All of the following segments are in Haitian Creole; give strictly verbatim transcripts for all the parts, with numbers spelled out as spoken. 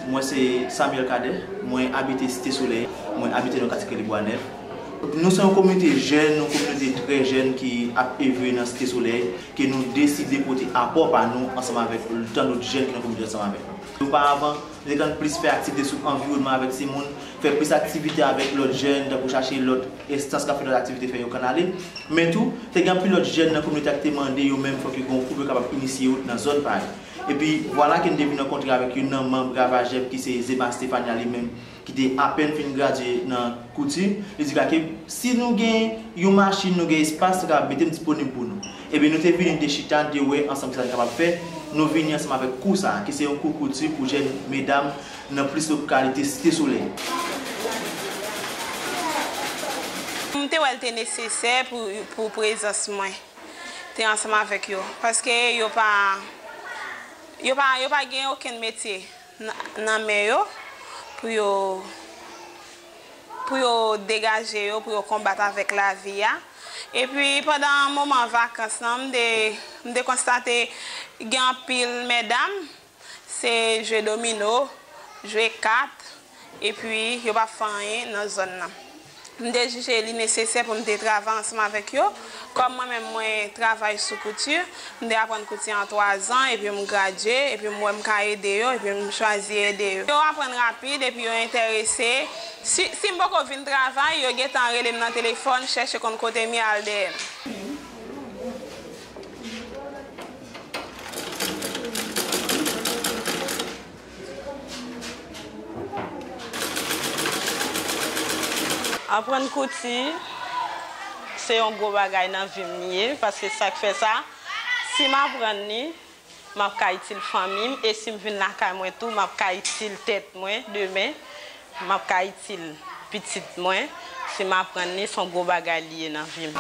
Mwen se Samuel Cadet, mwen abite Site Solèy, mwen abite nan katye ki rele Bwa Nèf. Nou se yon kominote jèn, yon kominote trè jèn ki ap evwe nan Site Solèy, ke nou deside pote apò pa nou ansanm avèk tan dòt jèn ki nan kominote ansanm avèk nou. Oparavan, nou te konn plis fè aktivite sou anviwònman avèk timoun, fè plis aktivite avèk lòt jèn, tankou chache lòt enstans k ap fè lòt aktivite, fè yo konn ale. Men tou, te gen anpil lòt jèn nan kominote a ki te mande yo menm fòk yo gen yon koup yo kapab inisye yo nan zòn pa yo. Epi, vwala ke n te vin rankontre avèk youn nan manm Ravajèb ki se Zema Stefania li menm, ki te apèn fin gradye nan kouti, li di ke si nou gen yon machin, nou gen espas, nou kapab mete m disponib pou nou. Ebyen, nou te vini, nou te chita, nou te wè ansanm kisa nou kapab fè. Nou vini ansanm avèk kou sa a, ki se yon kou kouti pou jèn medam nan plis lokalite Site Solèy. M te wè l te nesesè pou, pou prezans mwen te ansanm avèk yo, paske yo pa, yo pa, yo pa gen okenn metye nan, nan men yo pou yo, pou yo degaje yo, pou yo konbat avèk lavi a. Epi pandan moman vakans lan, m te, m te konstate gen anpil medam, se jwe domino, jwe kat, epi yo pa fè anyen nan zòn nan. M te jije li nesesè pou m te travay ansanm avèk yo. Kòm mwen menm mwen travay sou kouti, m te aprann kouti an twa zan, epi m gradye, epi m wè m ka ede yo, epi m chwazi ede yo. Yo aprann rapid, epi yo enterese. Si, si m poko vin travay, yo gentan rele m nan telefòn, chèche konn kote m ye, al dèyè m. Aprann kouti se yon gwo bagay nan vi m li ye, paske sa k fè sa, si m aprann li, m ap ka itil fanmi m, e si m vin lakay mwen tou, m ap ka itil tèt mwen demen, m ap ka itil pitit mwen, si m aprann li, se yon gwo bagay li ye nan vi m.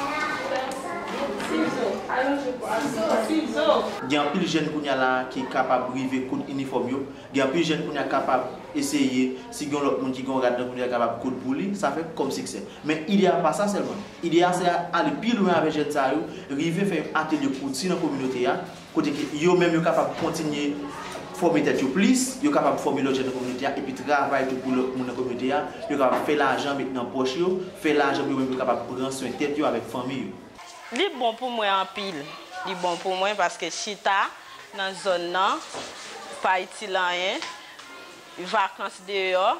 Gen anpil jèn kounye a la ki kapab rive koud inifòm yo. Gen anpil jèn kounye a kapab eseye, si gen yon lòt moun ki gen yon rad nan kounye a kapab koud pou li, sa fè kòm siksè. Men ide a pa sa sèlman. Ide a se ale pi lwen avèk jèn sa yo, rive fè yon atelye kouti nan kominote a, kote ke yo menm yo kapab kontinye fòme tèt yo plis, yo kapab fòme lòt jèn nan kominote a, epi travay tou pou lòt moun nan kominote a, yo kapab fè lajan met nan pòch yo, fè lajan pou yo menm yo kapab pran swen tèt yo avèk fanmi yo. Li bon pou mwen anpil. Li bon pou mwen paske chita nan zòn nan pa itil anyen. Vakans deyò,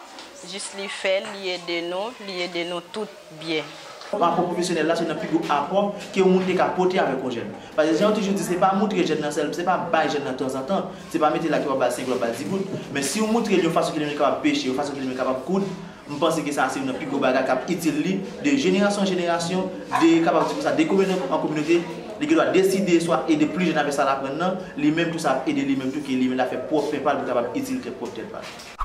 jis li fè l, li ede nou, li ede nou tout byen. Apò pwofesyonèl la, se youn nan pi gwo apò ke yon moun te ka pote avèk yon jèn. Paske jan yo toujou di, se pa moutre jèn nan sèl, se pa bay jèn nan tanzantan, se pa mete l la ke w ap ba l senk goud, w ap ba l di goud. Men si w moutre l yon fason ke li menm li kapab peche, yon fason ke li menm li kapab koud, m panse ke sa se youn nan pi gwo bagay k ap itil li de jenerasyon an jenerasyon, de, kapab di konsa, de kominote an kominote, li gen dwa deside swa ede pli jèn avèk sa l aprann nan, li menm tou sa ap ede li menm tou ke li menm l ap fè pwòp pen pa l pou kapab itil tèt pwòp tèt pa l.